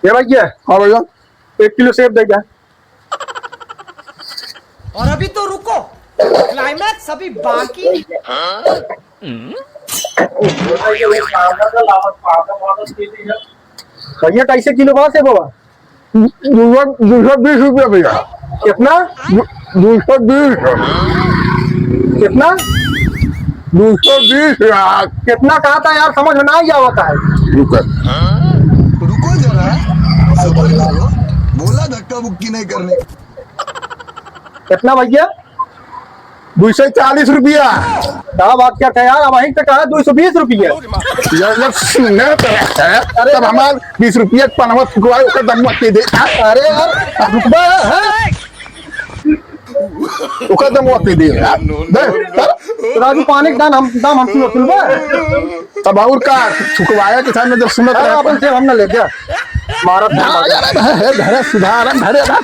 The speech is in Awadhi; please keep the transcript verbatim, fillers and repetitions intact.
ये भैया। हाँ भैया। एक किलो सेब दे जा। और अभी तो रुको, climax अभी बाकी है। भैया, कैसे किलो बा सेब बाबा? दो सौ, दो सौ बीस रुपया भैया। कितना? दो, दो सौ बीस। कितना? दो सौ बीस यार। कितना कहा था यार, समझ में ना ही आवता है। रुको। रुको जरा, सबर करो, बोला धक्का मुक्की नहीं करने। कितना भैया? दो सौ चालीस रुपया। का बात क्या था यार, अब वहीं पे कहा दो सौ बीस रुपया। यार, जब सुने तो है, अरे तब हमार बीस रुपया के पनवा फुकवाए, ओकर दमवा के दे। अरे यार, रुकबा है। ओकर दमवा के दे यार। दे, दे। राजू, पानी के दाम हम, दाम हम सुनो, सुनबा? तब और का, फुकवाया के सामने जब सुनत अरे, रहे। अपन से हम ना ले जा। मारत ना, यार, अरे, अरे, सुधारन, अरे, अरे,